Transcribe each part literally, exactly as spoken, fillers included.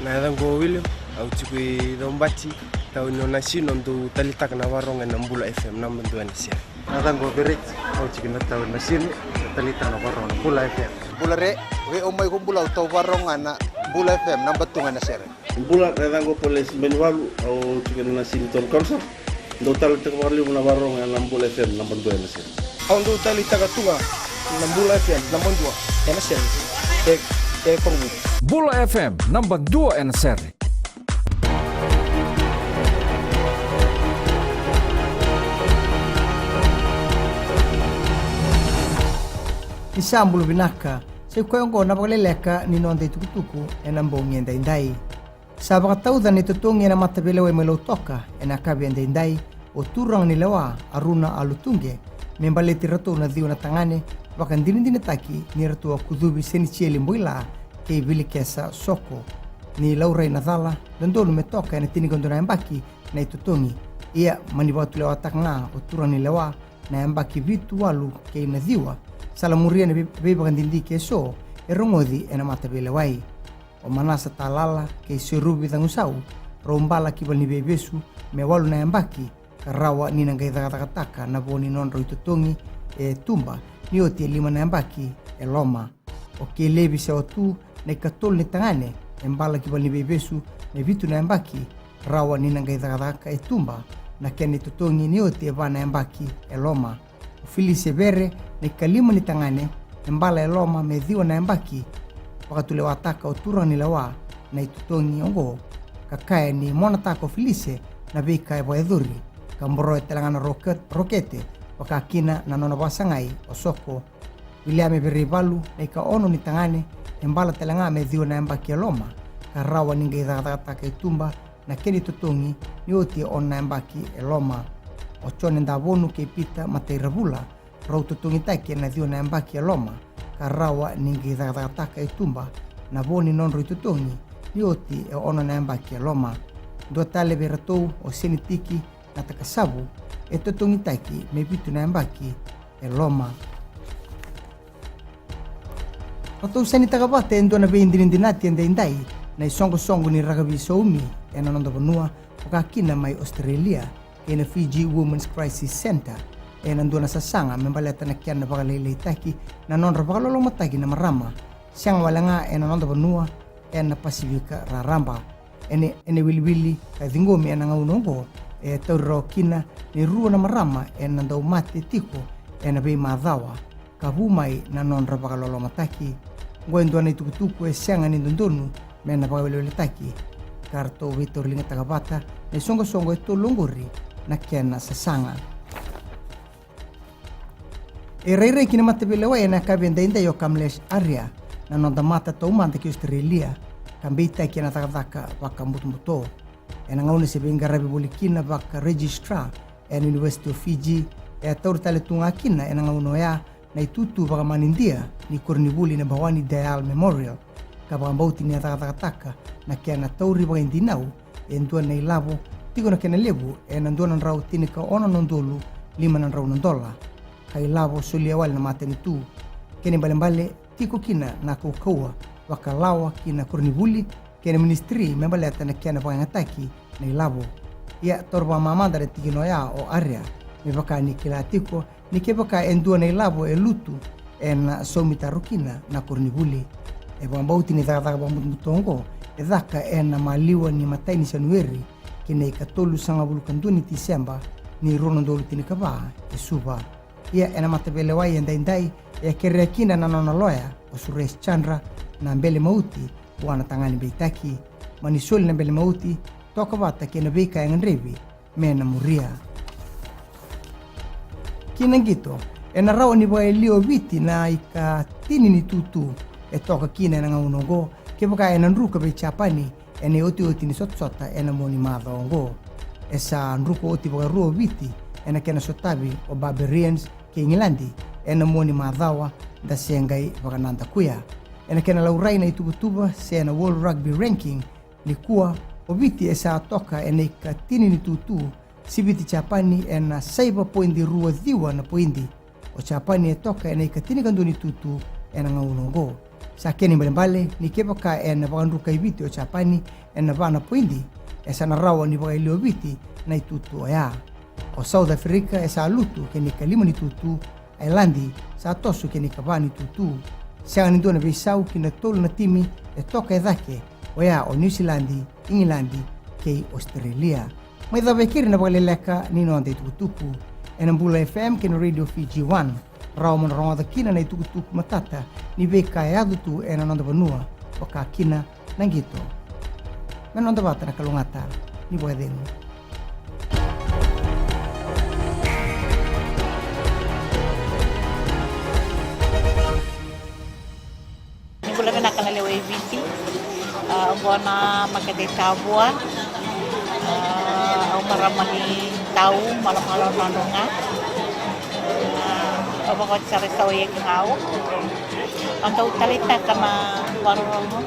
Na yacaqu o William, au tiko i Caubati, tauni o Nasinu, au dau talitaka na varogo ena Bula F M, naba dua ena sere. Na yacaqu o Vereti, au tiko na tauni o Nasinu, talitaka na varogo na Bula F M. Bula re, vei au mai ko Bula, au tau varogo ga na Bula F M, naba tu ga ena sere. Bula, na yacaqu o Polesi Benivalu, au tiko na Nasinu Town Council. Dau talitaka vakalevu na varogo ena Bula F M naba dua ena sere. Au dau talitaka tu ga na Bula F M naba dua ena sere. E, e Korovou. Bula F M naba dua ena sere. Ni sa bula vinaka, sa i koya oqo na vakaleleka ni noda itukutuku ena bogi edaidai. Sa vakatauca na itotogi ena mataveilewai mai Lautoka ena yakavi edaidai o turaga ni lewa Aruna Alutuqe me baleti iratou na ciwa na tagane vakadinadinataki ni ratou a kucuvi Senitieli Boila kei Vilikesa Soko. Ni laurai na cala, dodonu me toka ena tinikadua na yabaki na itotogi. Ia mani vakatulewataka ga o turaga ni lewa na yabaki vitu, walu kei na ciwa, sa la muria na vei-, veivakadidike eso e rogoci ena mataveilewai. O Manasa Talala kei Seruvi Cagusau rau bala ki valeniveivesu me walu na yabaki ka rawa ni na qai cakacakataka na vo ni nodrau itotogi e tuba ni oti e lima na yabaki e loma. O Kelevi Sewatu na ikatolu ni tagane e bala ki valeniveivesu me vitu na yabaki, rawa ni na qai cakacaka e tuba na kena itotogi ni oti e va na yabaki e loma. O Filise Vere na ikalima ni tagane e bala e loma me ciwa na yabaki. Vakatulewataka o turaga ni lewa na itotogi oqo ka kaya ni monataka o Filise na veika e vakayacori ka boroya tale ga na roke-, rokete, vaka kina na nona vakasagai o Soko. Viliame Vereivalu na ikaono ni tagane e bala tale ga me ciwa na yabaki e loma ka rawa ni qai cakacakataka e tuba na kena itotogi ni oti e ono na yabaki e loma. O Jone Davonu kei Pita Matairavula rau totogitaki ena ciwa na yabaki e loma ka rawa ni qai cakacakataka e tuba na vo ni nodrau itotogi ni oti e ono na yabaki e loma. Dua tale vei iratou o Senitiki na Takasavu e totogitaki me vitu na yabaki e loma. Ratou sainitaka vata e dua na veidinadinati edaidai na isoqosoqo ni rakavi saumi ena noda vanua, vaka kina mai Australia, kei na Fiji Women's Crisis Centre ena dua na sasaga me baleta na kena vakalailaitaki na nodra vakalolomataki na marama, sega wale ga ena noda vanua, ena Pasivika raraba. Ena, ena iwiliwili ka ciqomi ena gauna oqo, e tauri rawa kina ni rua na marama ena dau mate tiko ena veimacawa ka vu mai na nodra vakalolomataki. Oqo e dua na itukutuku e sega ni dodonu me na vakaweleweletaki, ka ratou veitauriligataka vata na isoqosoqo e tolu oqori na kena sasaga. E rairai ki na mataveilewai ena yakavi edaidai o Kamlesh Arya, na noda mata taumada ki Australia, ka beitaki ena cakacaka vakabutobuto. Ena gauna se veiqaravi voli kina vaka registrar ena University of Fiji, e a taura tale tu ga kina ena gauna oya na itutu vakamanidia ni koronivuli na Bhawani Dayal Memorial, ka vakabauti ni a cakacakataka na kena tauri vakaidinau e dua na ilavo tiko na kena levu ena dua na drau tinikaono na udolu lima na drau na dola, ka ilavo solia wale na matanitu. Kena ibalebale, tiko kina na kaukauwa vakalawa ki na koronivuli kei na ministry me baleta na kena vakayagataki na ilavo. Ia, taura vakamamada na tikina oya o Arya, me vaka ni kila tiko ni kevaka e dua na ilavo e lutu, ena saumitaro kina na koronivuli. E vakabauti ni cakacaka vakabutobuto oqo e caka ena maliwa ni imatai ni Janueri ki na ikatolusagavulu ka dua ni Tiseba ni rua na udolu tinikava e Suva. Ia, ena mataveilewai edaidai e a kerea kina na nona loya o Suresh Chandra na bele mauti vua na tagane beitaki. Mani soli na bele mauti, toka vata kei na veika e gadrevi me na muria. Ki na qito, ena rawa ni vakayalia o Viti na ikatini ni tutu e toka kina ena gauna oqo kevaka ena druka vei Japani ena iotioti ni sotasota ena mua ni macawa oqo. E sa druka oti vakarua o Viti ena kena sotavi o Barbarians kei Igiladi ena mua ni macawa, da se qai vakanadakuya. Ena kena laurai na ituvatuva se na World Rugby Ranking nikua, o Viti e sa toka ena ikatini ni tutu, siviti Japani ena saiva poidi rua ciwa na poidi. O Japani e toka ena ikatinikadua ni tutu ena gauna oqo. Sa kena ibalebale ni kevaka ena vakadruka e Viti o Japani ena va na poidi, e sa na rawa ni vakayalia o Viti na itutu oya. O South Africa e sa lutu ki na ikalima ni itutu, Ailadi sa toso ki na ikava ni itutu. Sega ni dua na veisau ki na tolu na timi e toka e cake, oya o Niusiladi, Igiladi kei Ositerelia. Mai cava e keri na vakaleleka ni noda itukutuku ena Bula F M kei na Radio Fiji One. Rawa mo na rogoca kina na itukutuku matata ni veika e yaco tu ena noda vanua, vaka kina na qito. Me noda vata na kalougata. Ni vakacegu. Ni bula vinaka na lewe i Viti. A, oqo na makete i Tavua. A, au marama ni Tau, Malomalo, Nadroga. A, au vakaoti sara i Sawaia ki Gau. Au dau taleitaka na vakarorogo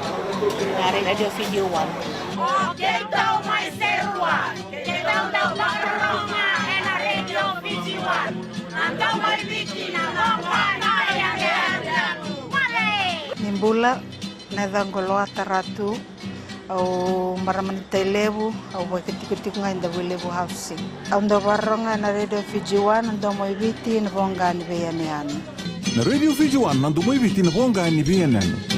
na Radio Fiji One. O keitou mai Serua, keitou dau vakarorogo ena Radio Fiji One. Na dau mai Viti na noqu na yanuyanu. Ni bula, na yacaqu o Loata Ratu, au marama ni Tailevu, au vakaitikotiko ga e Davuilevu Housing. Au dau vakarorogo ena Radio Fiji One, na domo i Viti, na voqa ni veiyanuyanu. Na Radio Fiji One, na domo i Viti, na voqa ni veiyanuyanu.